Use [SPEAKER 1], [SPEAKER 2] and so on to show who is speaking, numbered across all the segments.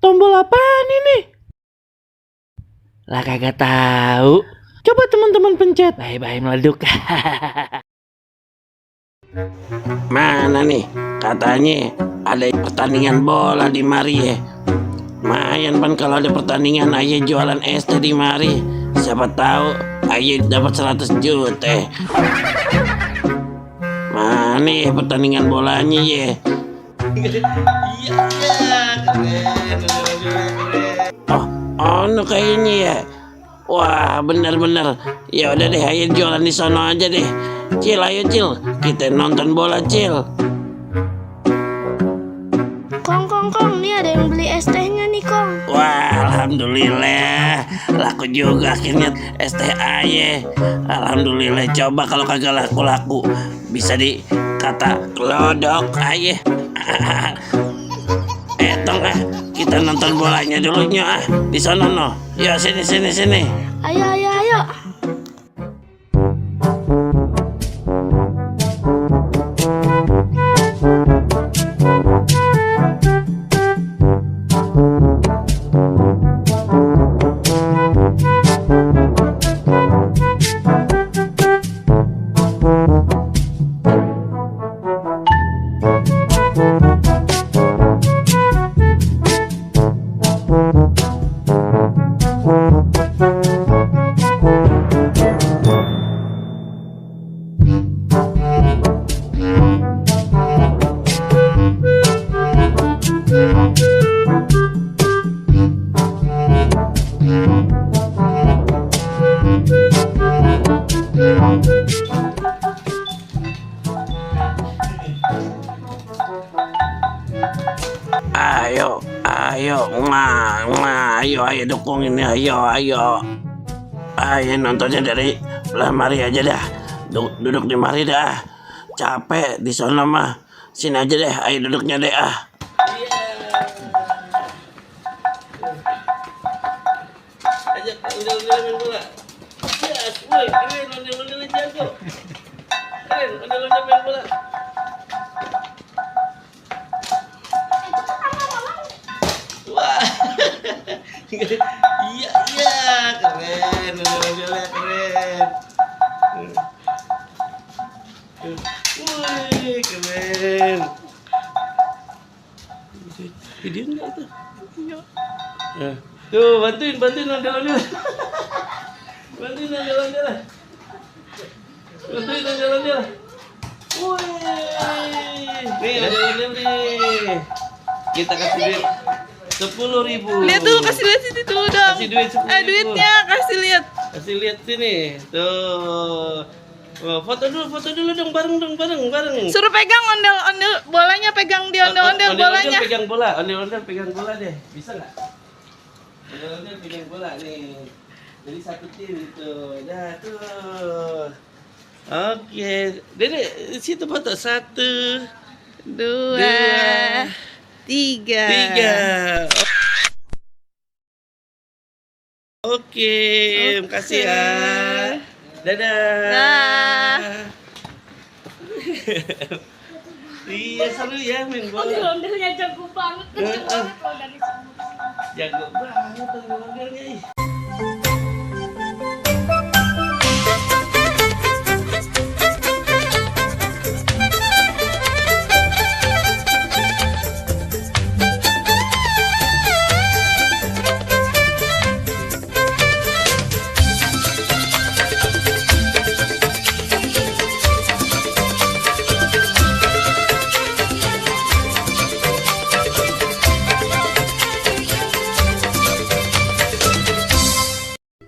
[SPEAKER 1] tombol apaan ini? Lah kagak tahu. Coba teman-teman pencet. Bye-bye meleduk.
[SPEAKER 2] Mana nih? Katanya ada pertandingan bola di mari ya. Lumayan pan kalau ada pertandingan aja jualan ST di mari. Siapa tahu aja dapat 100 juta. Mana ya pertandingan bolanya ya? Oh, kayaknya ya. Wah, bener-bener. Ya udah deh, ayo jualan di sono aja deh. Cil, ayo Cil, kita nonton bola Cil.
[SPEAKER 3] Kong, nih ada yang beli es tehnya nih Kong.
[SPEAKER 2] Wah, alhamdulillah, laku juga akhirnya STA ya. Alhamdulillah, coba kalau kagak laku-laku bisa dikata kelodok aja. Tong kita nonton bolanya dulunya di sana no. Ya sini.
[SPEAKER 3] Ayo.
[SPEAKER 2] Ayo dukung ini, ayo nontonnya dari lemari aja dah. Duduk di mari dah. Capek di sana mah. Sini aja deh, ayo duduknya deh Ajak ondel-ondelan bola. Yes, woi, keren ondel-ondelan jago. Keren ondel-ondel main bola. Wah. Iya, keren ondel-ondelnya keren. Wih, keren. Video enggak itu? Iya. Tuh, bantuin ondel-ondel. Bantuin ondel-ondel. Wih. Nih, ondel-ondel nih. Kita kasih duit 10.000.
[SPEAKER 4] Lihat tuh, kasih lihat situ dulu dong.
[SPEAKER 2] Kasih duit 10.000.
[SPEAKER 4] Duitnya kasih lihat.
[SPEAKER 2] Kasih lihat sini. Tuh. Oh, foto dulu dong, bareng.
[SPEAKER 4] Suruh pegang ondel-ondel bolanya, pegang di ondel-ondel bolanya.
[SPEAKER 2] Ondel-ondel pegang bola deh. Bisa enggak? Ondel-ondel pegang bola nih. Jadi satu tim itu. Dah tuh. Oke. Dede, situ foto 1,
[SPEAKER 4] 2, 3.
[SPEAKER 2] Oke, makasih ya. Dadah.
[SPEAKER 4] Nah.
[SPEAKER 2] Iya, seru ya main bola.
[SPEAKER 3] Ondel-ondelnya jago banget.
[SPEAKER 2] Jago banget ondel-ondelnya.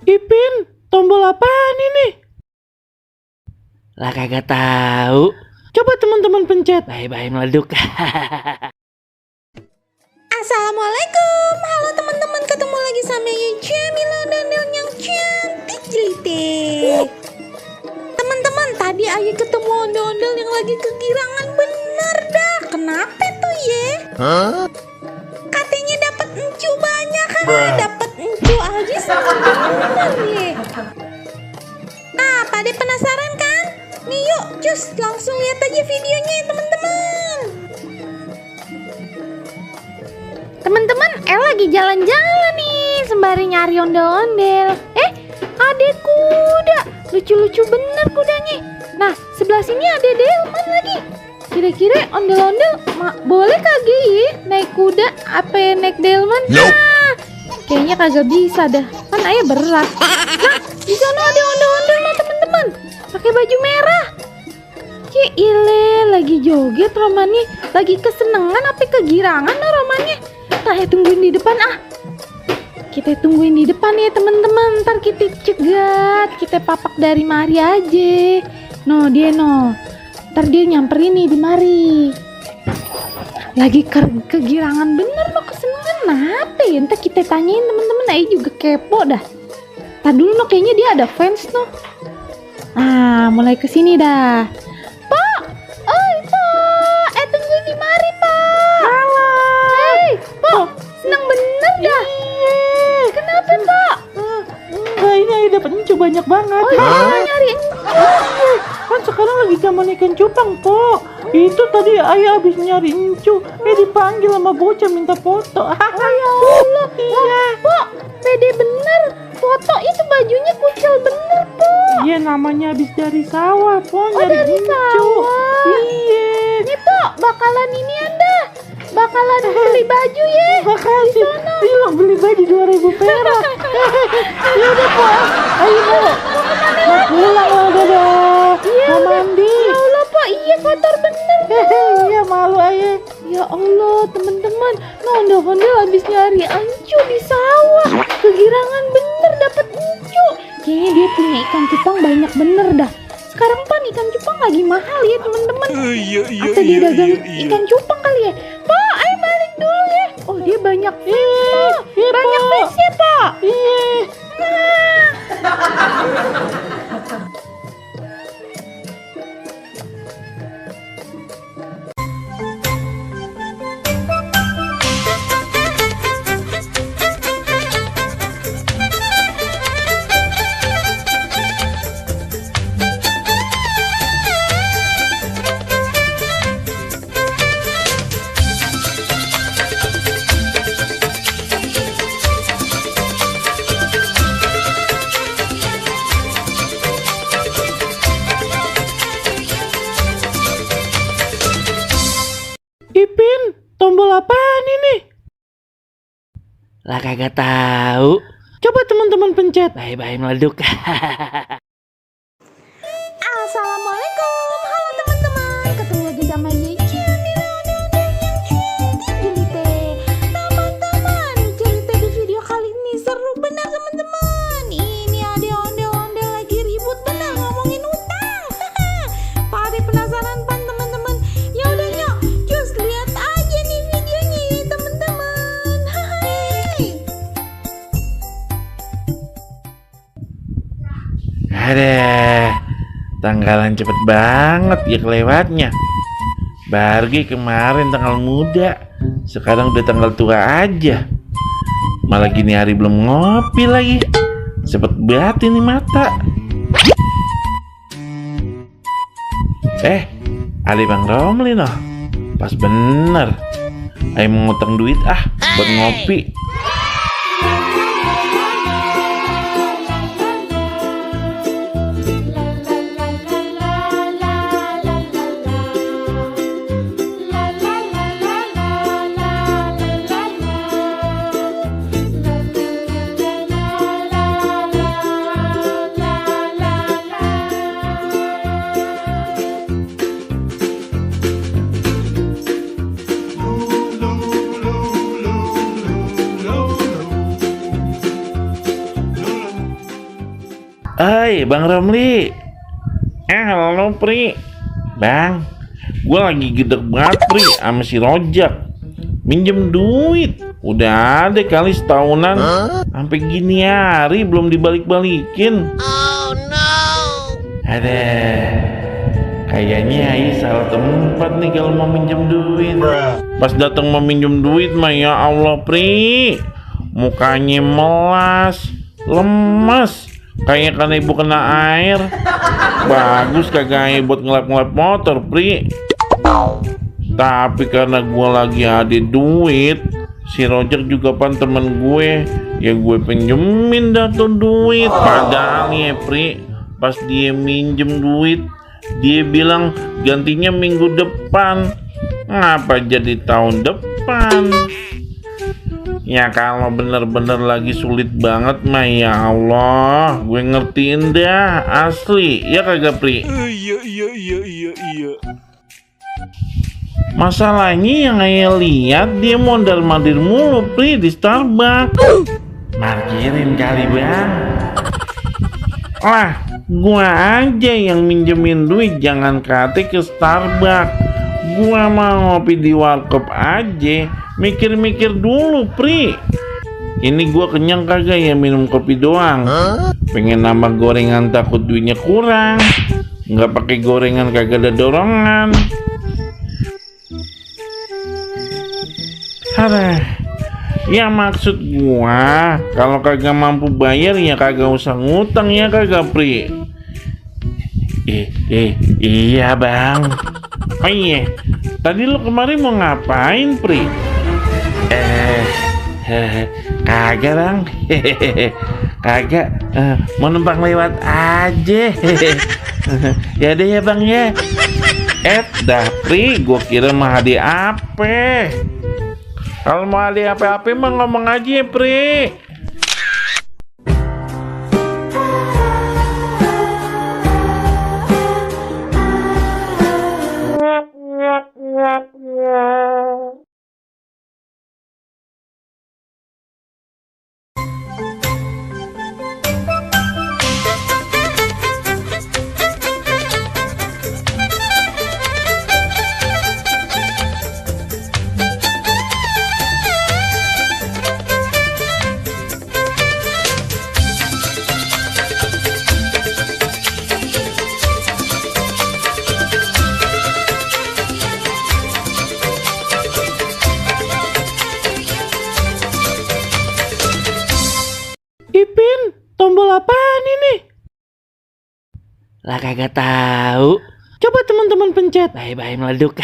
[SPEAKER 1] Ipin, tombol apaan ini? Lah kagak tahu. Coba teman-teman pencet. Bye-bye meleduk.
[SPEAKER 3] Assalamualaikum. Halo teman-teman, ketemu lagi sama Jamila Daniel yang cantik jelite. Teman-teman, tadi Ayu ketemu ondel-ondel yang lagi kegirangan bener dah. Kenapa tuh ya? Katanya dapat encu banyak, dapat encu aja sebenarnya nih. Nah, pada penasaran kan? Nih yuk, cus langsung lihat aja videonya ya teman-teman. Teman-teman, lagi jalan-jalan nih sembari nyari ondel-ondel. Ada kuda. Lucu-lucu bener kudanya. Nah, sebelah sini ada delman lagi. Kira-kira ondel-ondel boleh kagak ya naik kuda apa naik delman? Nah, kayaknya kagak bisa dah. Kan ayah berat. Nah, di sana ada ondel-ondel loh teman-teman. Pakai baju merah. Cile lagi joget Romani. Lagi kesenengan apa kegirangan loh Romani. Nah, tungguin di depan ah. Kita tungguin di depan ya teman-teman. Ntar kita cegat. Kita papak dari mari aja. No, dia no. Ntar dia nyamperin nih di mari. Lagi kegirangan bener lo, kesenengan apa ya? Ntar kita tanyain teman-teman. Ayo juga kepo dah. Ntar dulu no, kayaknya dia ada fans no. Nah, mulai kesini dah. Pak, oi Pak, tungguin di mari Pak. Halo. Hei, Pak, senang bener dah. Kenapa Pak?
[SPEAKER 1] Nah, ini ayah dapat encu banyak banget.
[SPEAKER 3] Oh iya, nyari encu.
[SPEAKER 1] Kan sekarang lagi zaman ikan cupang, Pok. Itu tadi ayah habis nyari encu. Dipanggil sama bocah minta foto.
[SPEAKER 3] Ya Allah. Iya. Pok, pede bener. Foto itu bajunya kucel bener, Pok.
[SPEAKER 1] Iya, namanya habis dari sawah, Pok.
[SPEAKER 3] Oh,
[SPEAKER 1] Nyari
[SPEAKER 3] dari
[SPEAKER 1] encu.
[SPEAKER 3] sawah.
[SPEAKER 1] Iya.
[SPEAKER 3] Nih, Pok, bakalan ini Anda. Bakalan beli baju ya.
[SPEAKER 1] Makasih. Iya, beli baju 2.000 perak. Ya udah, Pok. Ayo, Pok. Mau pulang lah, dadah. Mau mandi.
[SPEAKER 3] Ya Allah, Pak, iya kotor bener.
[SPEAKER 1] Iya, malu ayah.
[SPEAKER 3] Ya Allah, teman-teman, ondel-ondel habis nyari encu di sawah. Kegirangan bener dapet encu. Kayaknya dia punya ikan cupang banyak bener dah. Sekarang Pan ikan cupang lagi mahal ya teman-teman. Atau dia dagang ikan cupang kali ya. Pak, ayo balik dulu ya. Oh, dia banyak fans. Banyak fans ya, Pak.
[SPEAKER 1] Iya. Ipin, tombol apaan ini?
[SPEAKER 2] Lah kagak tahu.
[SPEAKER 1] Coba teman-teman pencet.
[SPEAKER 2] Bye-bye meleduk.
[SPEAKER 3] Assalamualaikum, halo teman-teman. Ketemu lagi sama Yecia teman-teman, cerita di video kali ini seru benar teman-teman. Ini ada ondel-ondel lagi ribut benar ngomongin utang. Pada penasaran pan teman-teman? Ya udah nyok, just lihat aja nih videonya ya teman-teman. Hai.
[SPEAKER 5] Ada tanggalan cepet banget ya kelewatnya. Bargi kemarin tanggal muda, sekarang udah tanggal tua aja. Malah gini hari belum ngopi lagi. Cepet banget ini mata. Ada Bang Romli noh. Pas bener. Ayo mau ngutang duit buat ngopi. Hai Bang Romli. Halo Pri. Bang, gue lagi gedek banget Pri sama si Rojak. Minjem duit. Udah ada kali setahunan. Sampai gini hari belum dibalik-balikin. Oh no. Ada. Kayaknya Ai salah tempat nih kalau mau minjem duit. Pas datang mau minjem duit mah ya Allah Pri. Mukanya melas, lemas. Kayaknya karena ibu kena air. Bagus kagak buat ngelap-ngelap motor Pri. Tapi karena gua lagi ada duit, Si Rojak juga pan temen gue. Ya gue pinjemin dah tuh duit. Padahal nih Pri, pas dia minjem duit, dia bilang gantinya minggu depan. Ngapa jadi tahun depan? Ya kalau bener-bener lagi sulit banget mah ya Allah, gue ngertiin dah asli. Ya kagak Pri? Iya. Masalahnya yang saya lihat dia mondar-mandir mulu Pri di Starbucks. Markirin kali bang. Lah, gua aja yang minjemin duit, jangan kate ke Starbucks. Gua mau ngopi di warkop aja, mikir-mikir dulu Pri. Ini gua kenyang kagak ya minum kopi doang. Pengen nambah gorengan takut duitnya kurang. Nggak pakai gorengan kagak ada dorongan. Aduh, ya maksud gua kalau kagak mampu bayar ya kagak usah ngutang ya kagak Pri. Iya bang. Oh iya, tadi lu kemarin mau ngapain Pri? Kagak bang. Kagak, mau numpang lewat aja. Ya deh ya bang ya. Dah Pri, gua kira mah hadiah apa. Kalau mau hadiah apa-apa mah ngomong aja ya Pri.
[SPEAKER 1] Ipin, tombol apaan ini?
[SPEAKER 2] Lah kagak tahu.
[SPEAKER 1] Coba teman-teman pencet.
[SPEAKER 2] Bye-bye meleduk.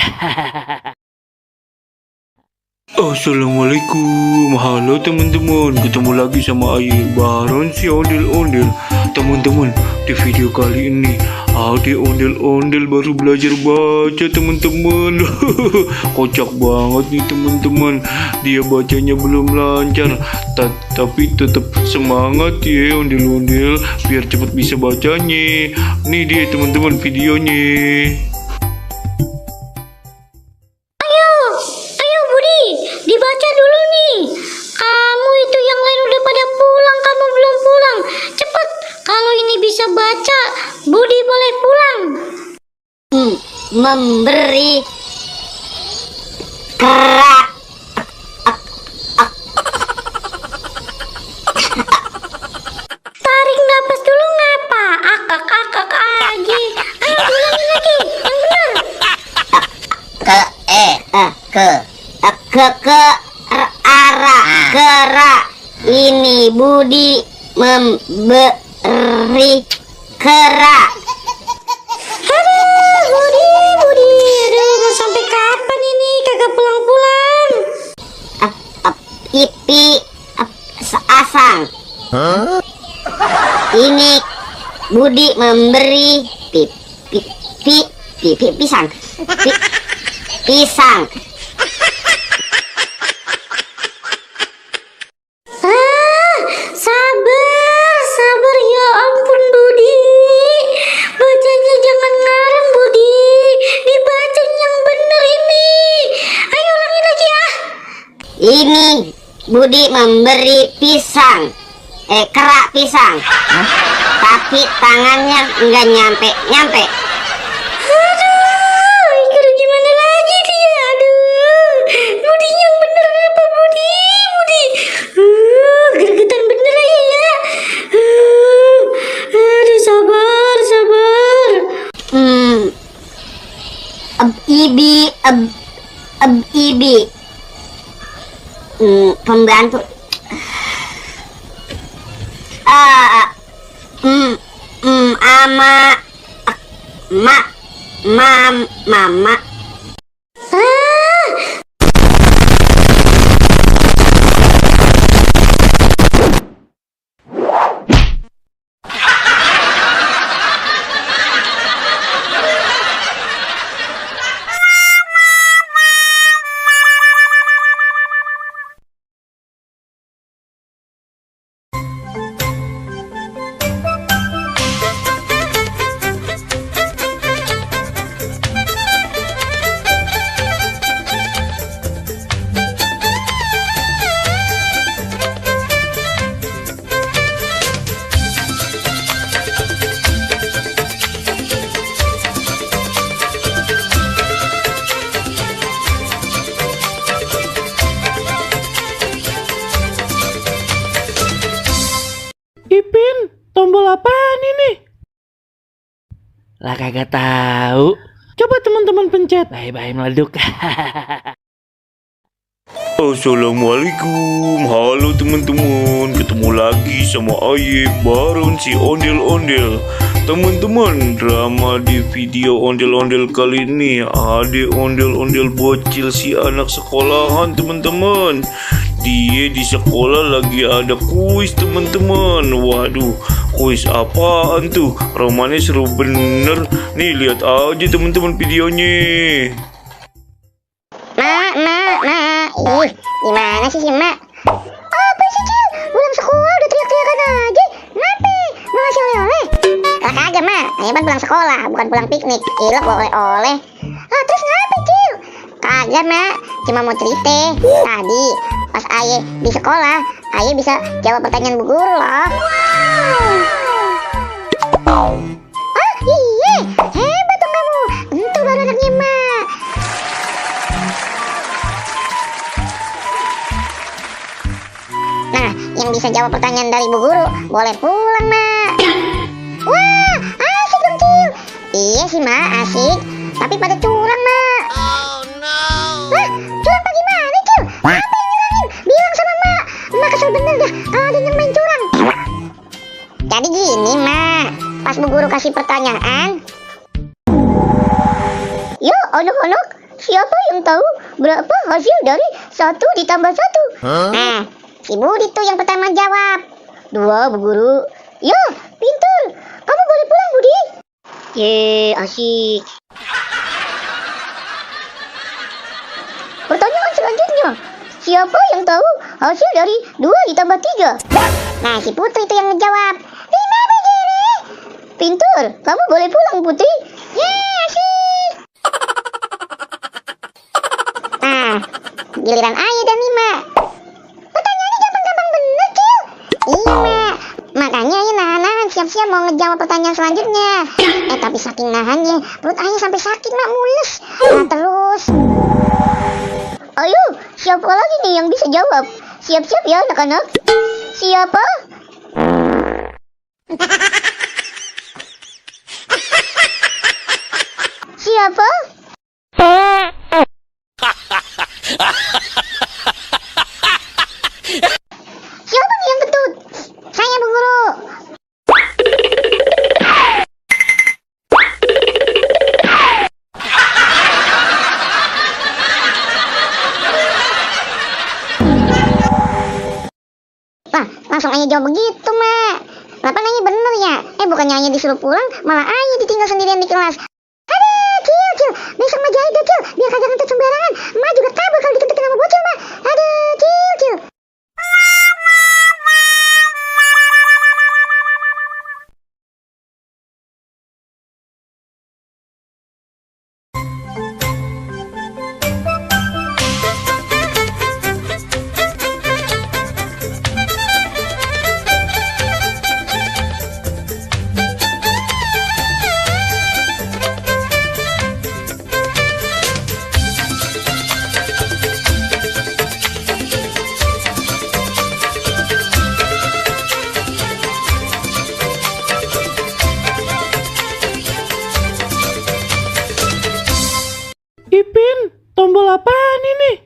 [SPEAKER 6] Assalamualaikum, halo teman-teman, ketemu lagi sama Aye Baron si ondel-ondel. Teman-teman, di video kali ini ada ondel-ondel baru belajar baca teman-teman. Kocak banget nih teman-teman, dia bacanya belum lancar, tapi tetap semangat ya ondel-ondel biar cepat bisa bacanya. Nih dia teman-teman videonya.
[SPEAKER 3] Dibaca dulu nih. Kamu itu yang lain udah pada pulang, kamu belum pulang. Cepet, kalau ini bisa baca, Budi boleh pulang. Memberi kerak. Tarik napas dulu ngapa? Akak aja. Ayo ulangin lagi, yang benar. Arah gerak. Ini Budi memberi kerak. Aduh Budi, aduh sampai kapan ini kagak pulang-pulang? Pipi seasang. Ini Budi memberi pisang. Pisang. Sabar ya ampun Budi. Bacanya jangan ngarang Budi. Dibaca yang bener ini. Ayo ulangin lagi ya. Ini Budi memberi pisang. Kerak pisang. Tapi tangannya enggak nyampe. Aduh, gimana lagi dia? Aduh, Budi yang bener apa Budi? Gergetan bener ya. Aduh, sabar. Ibi. Pembantu. Mama.
[SPEAKER 1] Lah kagak tahu. Coba teman-teman pencet. Bye-bye meleduk.
[SPEAKER 6] Assalamualaikum, halo teman-teman, ketemu lagi sama Aye Baron si ondel-ondel. Teman-teman, drama di video ondel-ondel kali ini ada ondel-ondel bocil si anak sekolahan teman-teman. Dia di sekolah lagi ada kuis teman-teman. Waduh, kuis apaan tuh? Romannya seru bener. Nih lihat aja teman-teman videonya.
[SPEAKER 7] Ih, gimana sih Mak? Apa sih Cil? Pulang sekolah udah teriak-teriakan aja. Kenapa? Mau ngasih oleh-oleh? Lah kagak Mak, Ayah kan pulang sekolah, bukan pulang piknik. Gila kok oleh-oleh. Lah terus kenapa Cil? Kagak Mak, cuma mau cerita. Tadi pas Ayah di sekolah, Ayah bisa jawab pertanyaan bu guru loh. Ah iya, hebat dong kamu. Itu baru anaknya Mak. Nah, yang bisa jawab pertanyaan dari Bu Guru boleh pulang, Mak. Wah, asik dong, Cil. Iya sih, Mak, asik. Tapi pada curang, Mak. Oh, no. Hah? Curang apa gimana, Cil? Apa yang nyurangin? Bilang sama Mak. Mak kesel bener dah ada yang main curang. Jadi gini, Mak. Pas Bu Guru kasih pertanyaan. Yo, anak-anak, siapa yang tahu berapa hasil dari 1 ditambah 1? Nah, si Budi tuh yang pertama jawab. 2, Bu Guru. Yo, pintar. Kamu boleh pulang, Budi. Ye, asik. Pertanyaan selanjutnya. Siapa yang tahu hasil dari 2 ditambah 3? Nah, si Putri itu yang ngejawab. 5, begini. Pintar. Kamu boleh pulang, Putri. Ye, asik. Nah, giliran Ayah dan Mak. Iya, Mak. Makanya Ayah nahan-nahan siap-siap mau ngejawab pertanyaan selanjutnya. Tapi saking nahannya, perut Ayah sampai sakit, Mak, mules. Nah, terus. Ayo, siapa lagi nih yang bisa jawab? Siap-siap ya, anak-anak. Siapa? Siapa? Siapa nih yang kentut? Saya, Bu Guru. Wah, langsung Ayah jawab begitu, Mak. Kenapa nanya bener ya? Bukannya Ayah disuruh pulang, malah Ayah ditinggal sendirian di kelas. Aduh, Cil. Besok mah jahit deh, Cil. Biar kagak ngentut sembarangan. Mak juga kabur kalau diketutin sama bocil, Mak. Aduh, Cil.
[SPEAKER 1] Ipin, tombol apaan ini?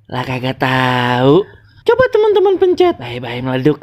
[SPEAKER 1] Lah kagak tahu. Coba teman-teman pencet. Bye-bye meleduk.